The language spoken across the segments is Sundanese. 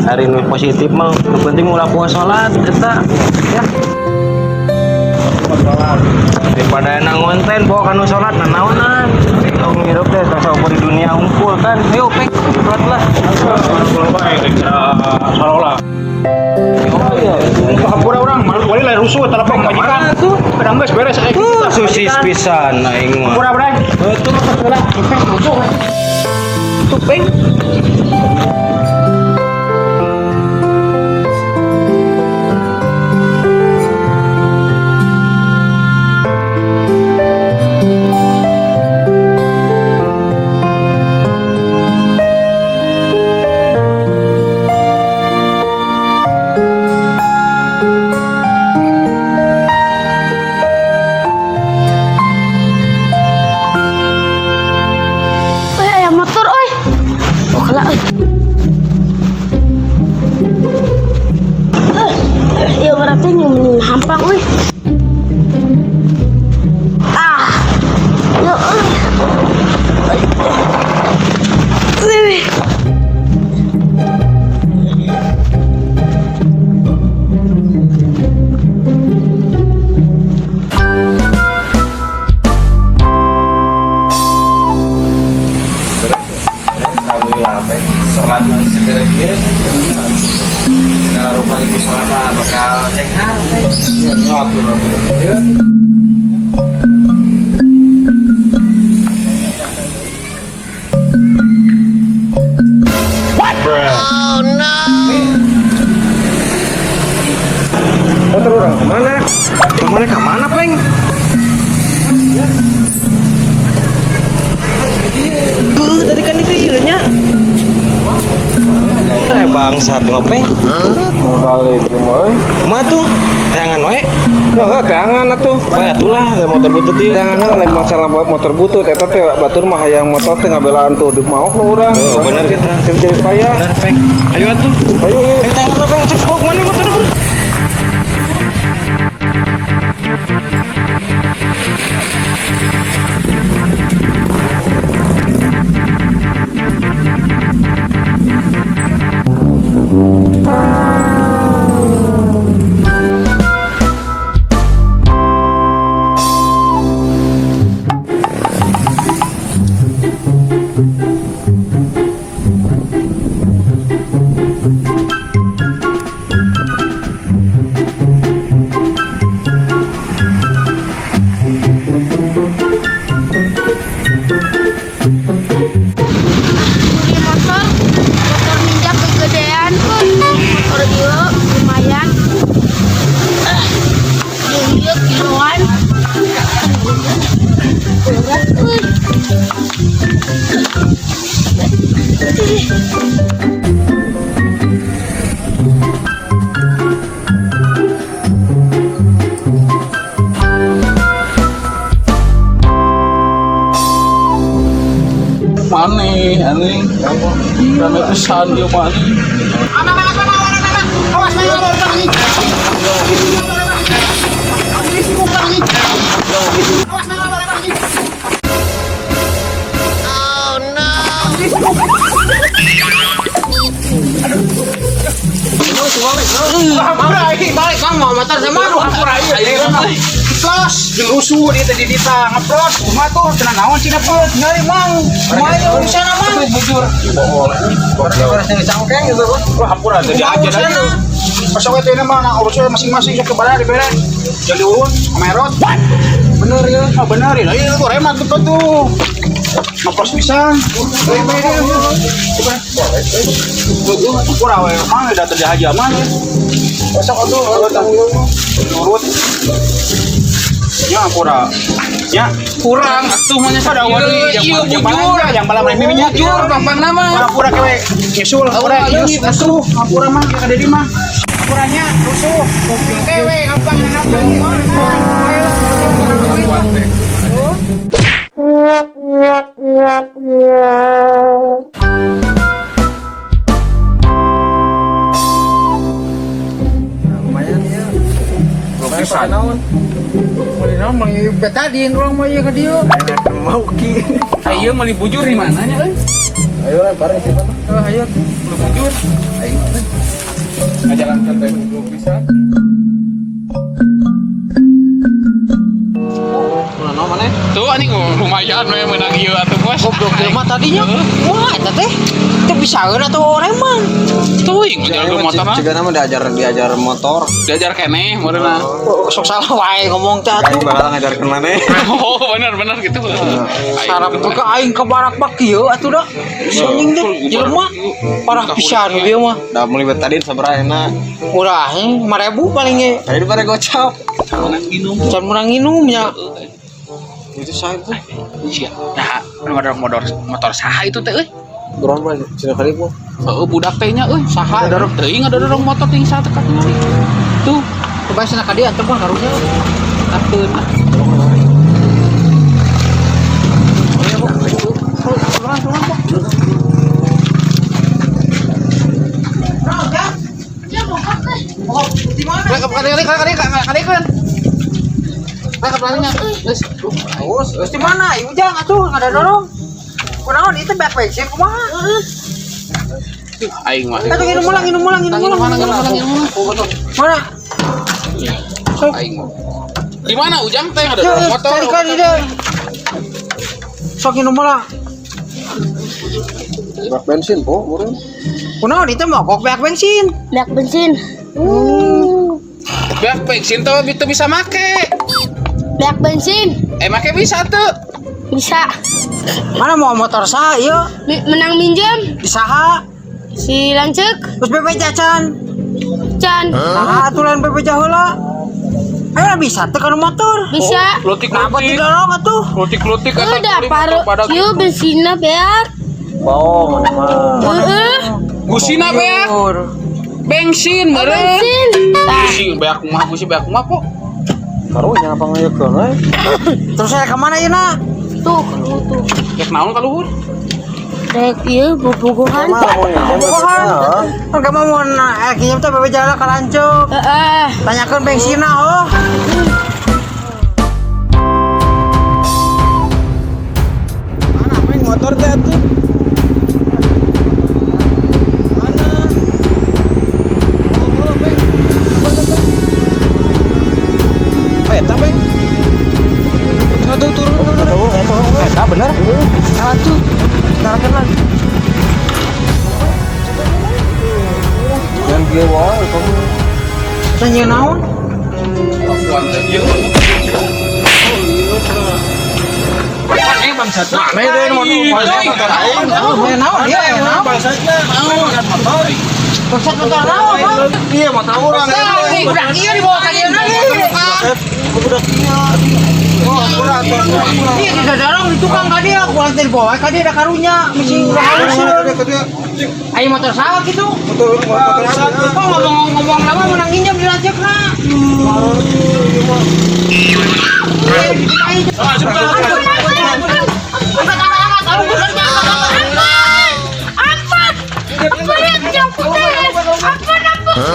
Hari nu positif mah nu penting ulah poho salat eta ya. Daripada enak ngonten bawa kanu salat nah naonan. Tong hirup teh tong saukur di dunia unggul kan. Ayo pek salat lah. Salah. Oh iya. Hampura urang, malu wali lain rusuh telepon majikan. Tuh. Kadang geus beres eh. Susis pisan aing mah. Hampura bre. Betul lah. Tuh peng. Oi, aya motor oi. Oh, kela euy. Ya berarti nyumin hampang euy. Ah. Ya euy. Wih, wih. Alhamdulillah, Peng. Sholat segera kieu. Segala rupa ibu sholat mah bakal sehat, Peng. Ya. Motor orang kemana? Kemana kemana, Peng? Tuh, tadi kan itu ieu nya. Eh bangsat ngopeng. Balik euy. Kumaha tuh? Tayangan we. Heeh, teangan atuh. Wah, atulah da motor butut ieu. Teangan lain masalah motor butut eta teh batur mah hayang motor teh ngabelaan tuh di maok nu urang. Oh, bener kita. Jadi payah. Bener, Peng. Ayo atuh. Ayo yuk. Eh, tayangan we, Peng. Cek oh, mana motor bro? Beli motor, motor Ninja kegedean, motor ieu lumayan. Eh, jeung ieu kiloan. Berat euy. Maneh anjing. Rame pisan ieu maneh. Hampura ieu Balik bang mau motor sama Aduh, hampura ieu. Ngeplos jeung rusuh dia tadi dita ngeplos kumaha tuh cenah naon cenah peut nyari mang. Kumaha ieu urusanna mang? Bujur. cangkeng gitu. Wah, hampura tadi aja dah. Pasok teh mah nah urusan masing-masing sok kebara dibere. Jangan diurun, merot. Bener ya. Ah bener ya, iya tuh remat tuh tuh. Ngeplos pisan. Hampura we mang da tadi haja mah. Besok atuh Nurut. Ya hampura. Ya, Kurang atuh mah ada wali Iya bujur. yang malam miminya Bujur gampang nama. Hampura kewe nyusul hampura Leungit rusuh hampura mah ka deui mah. Hampuranya rusuh. Kewe gampang Lumayan ya. Pisan. Meuli naon meuli betadin urang mah ieu ka dieu. Mau ki. Ieu meuli bujur di mana nya euy? Ayo lah bareng sih, Pak. Oh, ayo belum bujur. Ayo. Ngajalankeun teh belum bisa. Tuh anjing lumayan we meunang ieu atuh bos. Goblok jelema tadinya. Wah, eta teh teu bisaeun atuh oreman. Teuing ngajalan motor mah. Jika nama diajar motor. Diajar keneh meureunna. Oh, sok salah wae ngomong teh atuh. Aing bakal ngajarkeun maneh. Oh, bener bener gitu. Sarap ke aing ke barak bak kieu atuh da. Anjing teh jelema parah pisan ieu mah. Da meuli tadi sabaraha enak. Murah, 5.000 paling ge. Tadi pada gocap. Can murah nginum nya. Itu saya tuh. Sia. Nah, motor motor saha itu teh euy? Berapa Pak? Cina kali bu. Heuh budak teh nya euy, saha? Teuing ngadorong motor ting saha teh katingali. Tuh, Coba sana ka dieu antep mah karunya. takeun. Ya bokap teh. Oh, di mana? Kali kali. Kali geus. Terus, terus di mana? Ieu ujang atuh ngadorong. Kunaon itu beak bensin kumaha? Aing mah. Atuh nginum ulang, nginum ulang, nginum ulang. Mana? Sok. Aing mah. Di mana Ujang teh ngadorong motor? Cari kali deh. Sok nginum ulang. Bak bensin po, murah. Kunaon itu mogok beak bensin. Beak bensin. Beak bensin tuh itu bisa make. Beak bensin. Make bisa tuh. Bisa. Mana mau motor saha ieu? Menang minjem Di saha? si Lanceuk Terus BP jacan. Can. Nah, atuh lain BP heula. Ayo bisa teh kana motor. Bisa. Lotik Kenapa didorong atuh? Lotik-lotik Udah paru kieu bensinna beak. Bohong mana mah. Heeh. Gusina beak. Bensin meureun. Bensin. Tah, Gusi beak kumaha gusi beak kumaha po. Karunya apa ngayakeun we? Terus saya kemana ieu na? tuh, tuh. Rek naon ka luhur? Rek ieu bobogohan. Bobogohan. Kan kamu mau kieu teh BP jalan ka Lanceuk. Heeh. Tanyakeun bensinna oh. Mana main motor teh atuh? Mana? Oh, Beng. Oh, eta, Beng. Aduh turun turun. Eta bener. Atuh. Tarakan lagi. Jangan kieu wae kamu. Tanya naon? Mana itu motor aing? Tanya naon? Iya, naon? Bangsatna. Motor. Bangsat motor naon, Bang? Iya, motor urang. Ih, budak ieu dibawa ka dieu lagi. Budak ieu. Oh, urang atuh. Iya, didorong di tukang ka dieu, kurang teh dibawa ka dieu da karunya, mesti ulah halus. Ayo motor saha kitu? Motor motor Kok ngomong-ngomong lama menang nginjem di Lanceukna. Ampun. Ampun. Ampun ya jauh putus. Ampun, ampun.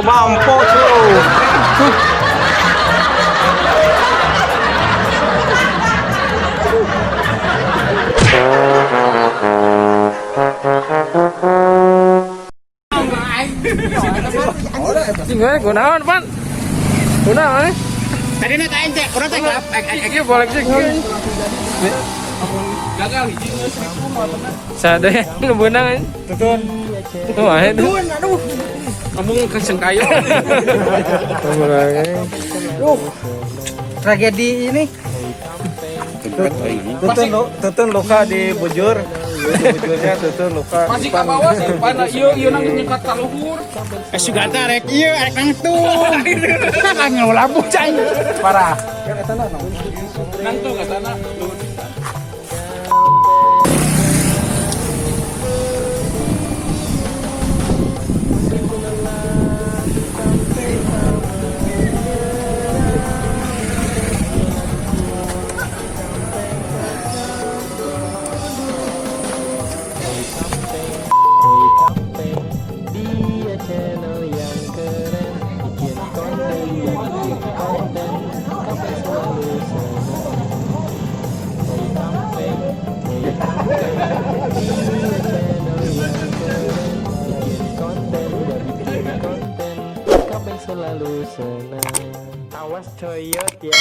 Mampus lu. Kunaon, Pan? Kunaon? Tadi na kain teh, urang teh Ieu boleh sih. Gagal hiji geus ribu motorna. Sadaya nu beunang. Tutun. Tuh, Aduh, aduh. Kamu ke Sengkayo. Duh. Tragedi ini. Tutun luka di bujur. Bujurnya tutun luka. Masih ka bawah sih, pana ieu ieu nang nyekat ka luhur. Sugata rek ieu rek nangtung. Kan ngelabuh cai. Parah. Nangtung katana luhur pisan. Selalu senang. Awas coyot ya.